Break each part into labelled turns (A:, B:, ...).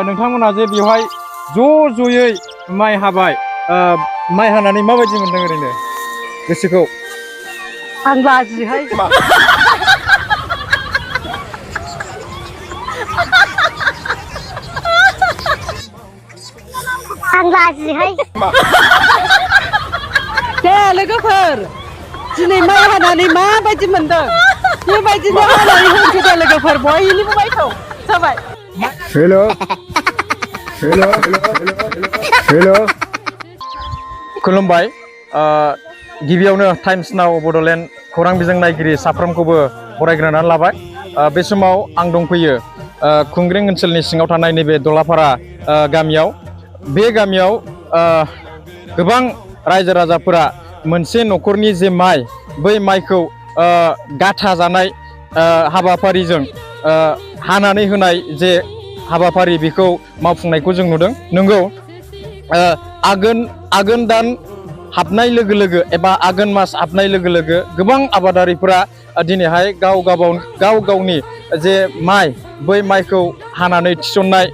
A: नोंथांमोना जे बेवहाय ज'यै माइ हाबाय माइ हानानै माबायदि मोनदों ओरैनो गोसोखौ?
B: आं लाजियोहाय। आं लाजियोहाय।
C: दे लोगोफोर दिनै माइ हानानै माबायदि मोनदों बेबायदिनो हानानै होनसै दे लोगोफोर बयनिबो माइखौ जाबाय।
D: हेल'
A: खुलुमबाय। गिबियावनो टाइम्स नाउ बड'लेण्ड खौरां बिजों नायगिरि साफ्रोमखौबो बरायग्रोनानै लाबाय। बे समाव आं दंफैयो खुंग्रिं ओनसोलनि सिङाव थानाय नैबे दलापारा गामियाव। बे गामियाव गोबां रायजो राजाफोरा मोनसे न'खरनि जे माइ बै माइखौ गाथा जानाय हाबाफारिजों हानानै होनाय जे हाबाफारि बेखौ मावफुंनायखौ जों नुदों। नंगौ आघोन दान हाबनाय लोगो लोगो एबा आघोन मास हाबनाय लोगो लोगो गोबां आबादारिफोरा दिनैहाय गाव गावनि जे माइ बै माइखौ हानानै थिसननाय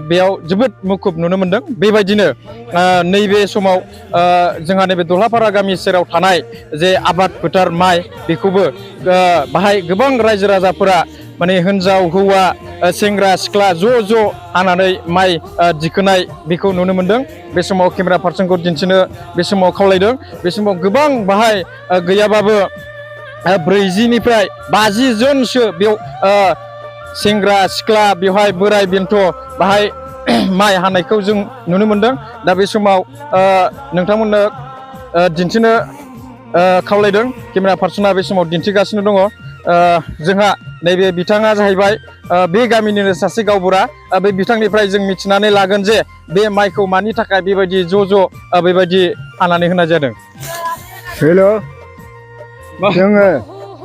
A: बेयाव जोबोद मुखुब नुनो मोनदों। बेबायदिनो नैबे समाव जोंहा नैबे दलापारा गामि सेराव थानाय जे आबाद फोथार माइ बेखौबो बाहाय गोबां रायजो राजाफोरा माने हिन्जाव हौवा सेंग्रा सिख्ला ज' हानानै माइ दिखोनाय बेखौ नुनो मोनदों। बे समाव केमेरा पार्सनखौ दिन्थिनो बे समाव खावलायदों। बे समाव गोबां बाहाय गैयाबाबो 40निफ्राय 50 जनसो बेयाव सेंग्रा सिख्ला बेवहाय बोराय बेन्थ बाहाय माइ हानायखौ जों नुनो मोनदों। दा बे समाव नोंथांमोननो दिन्थिनो खावलायदों। केमेरा पार्सना बे समाव दिन्थिगासिनो दङ। जोंहा नैबे बिथाङा जाहैबाय बे गामिनिनो सासे गावबुरा। बे बिथांनिफ्राय जों मिथिनानै लागोन जे बे माइखौ मानि थाखाय बेबायदि ज' बेबायदि हानानै होनाय जादों।
D: हेल' जोङो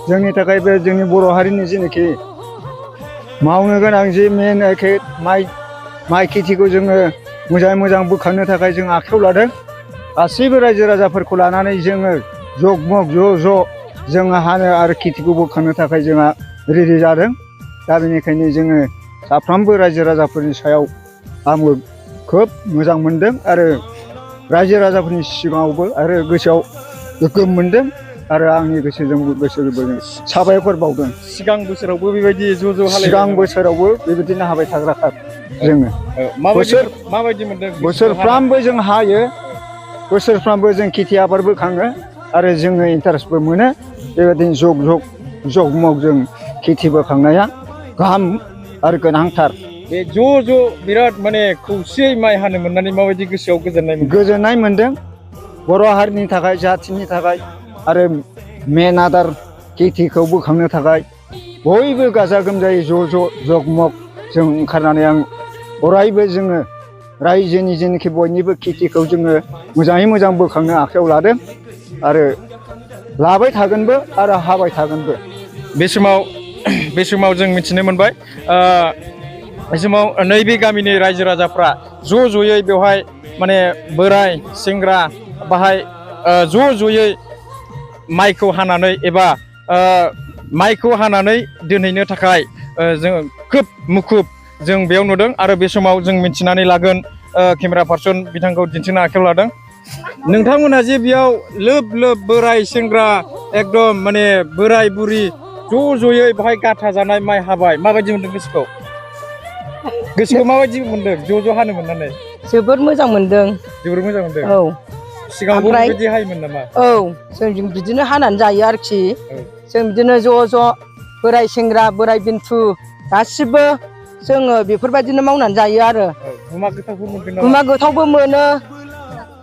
D: जोंनि थाखाय बे जोंनि बर' हारिनि जेनाखि मावनो गोनां जे मेन माइ खेथिखौ जोङो मोजाङै मोजां बोखांनो थाखाय जों आखायाव लादों। गासैबो रायजो राजाफोरखौ लानानै जोङो जगमग ज' जोङो हानो आरो खेथिखौ बोखांनो थाखाय जोंहा रेडि जादों। दा बेनिखायनो जोङो साफ्रोमबो रायजो राजाफोरनि सायाव आंबो खोब मोजां मोनदों आरो रायजो राजाफोरनि सिगाङावबो आरो गोसोआव गोग्गोम मोनदों आरो आंनि गोसोजों साबायखर बावदों।
A: सिगां बोसोरावबो बेबायदि ज' हालायबाय
D: सिगां
A: नामा?
D: बोसोरावबो बेबायदिनो हाबाय थाग्राखा जोङो।
A: माबायदि मोनदों
D: बोसोरफ्रामबो जों हायो, बोसोरफ्रामबो जों खेथि आबाद बोखाङो आरो जोङो इन्टारेस्टबो मोनो। बेबायदिनो जगमग जों खेथि बोखांनाया गाहाम आरो गोनांथार।
A: बे ज' बिराद माने खौसेयै माइ हानो मोननानै माबायदि गोसोआव गोजोननाय मोनदों?
D: गोजोननाय मोनदों। बर' हारिनि थाखाय जाथिनि थाखाय आरो मेन आदार खेथिखौ बोखांनो थाखाय बयबो गाजा गोमजायै ज' जगमग जों ओंखारनानै आं अरायबो जोङो रायजोनि जेनाखि बयनिबो खेथिखौ जोङो मोजाङै मोजां बोखांनो आखायाव लादों आरो लाबाय थागोनबो आरो हाबाय थागोनबो।
A: बे समाव जों मिथिनो मोनबाय बे समाव नैबे गामिनि रायजो राजाफ्रा ज'यै बेवहाय माने बोराय सेंग्रा बाहाय ज'यै माइखौ हानानै एबा माइखौ हानानै दोनहैनो थाखाय जों खोब मुखुब जों बेयाव नुदों। आरो बे समाव जों मिथिनानै लागोन केमेरा पार्सन बिथांखौ दिन्थिनो आखायाव लादों। नोंथांमोना जे बेयाव लोब बोराय सेंग्रा एकदम माने बोराय बुरि ज'यै बेहाय गाथा जानाय माइ हाबाय, माबायदि मोनदों गोसोखौ माबायदि मोनदों ज' हानो मोननानै?
B: जोबोद मोजां मोनदों।
A: जोबोर मोजां मोनदों।
B: औ
A: सिगाङावबो बेबायदि हायोमोन नामा?
B: औ जों बिदिनो हानानै जायो आरोखि। जों बिदिनो ज' बोराय सेंग्रा बोराय बेन्थु गासिबो जोङो बेफोरबायदिनो मावनानै जायो आरो। गुमा गोथावबो मोनो।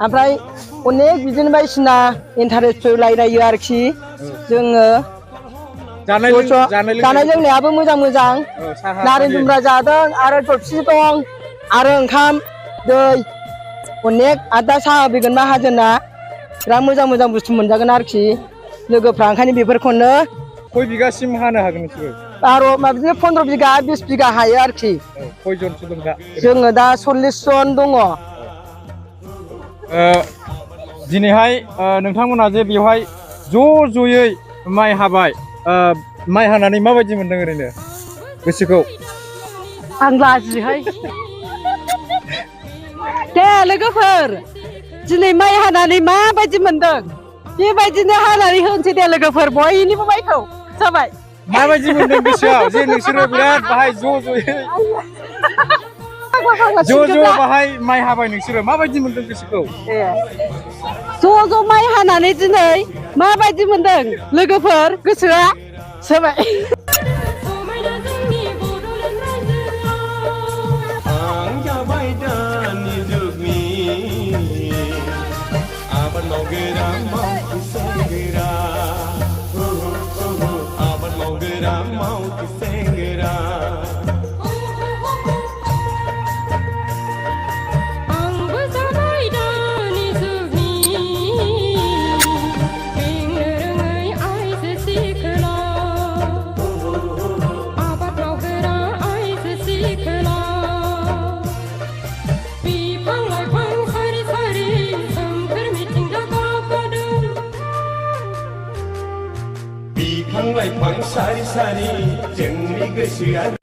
B: ओमफ्राय अनेक बिदिनो बायदिसिना इन्टारेस्टबो रायलायो आरोखि जोङो। जानाय लोंनायाबो मोजां नारें जुम्ब्रा जादों आरो थफसि दं आरो ओंखाम दै अनेक आरो दा साहा फैगोन माहाजोना बिराद मोजां बुस्थु मोनजागोन आरोखि लोगोफ्रा। ओंखायनो बेफोरखौनो
A: खय बिगासिम हानो हागोन नोंसोरो?
B: बिदिनो 15 बिगा 20 बिगा हायो आरोखि।
A: खयजनसो दं दा?
B: जोङो दा 40 जन दङ।
A: दिनैहाय नोंथांमोना जे बेवहाय ज'यै माइ हाबाय, माइ हानानै माबायदि मोनदों ओरैनो गोसोखौ?
C: आं लाजियोहाय दे लोगोफोर दिनै माइ हानानै माबायदि मोनदों बेबायदिनो हानानै होनोसै दे लोगोफोर बयनिबो माइखौ जाबाय
A: माबायदि मोनदों गोसोआव जे नोंसोरो बिराद बाहाय ज' बाहाय माइ हाबाय नोंसोरो माबायदि मोनदों गोसोखौ
C: ज' माइ हानानै दिनै माबायदि मोनदों लोगोफोर गोसोआ जाबाय
E: बिफां लाइफां सारि सारि जोंनि गोसोआ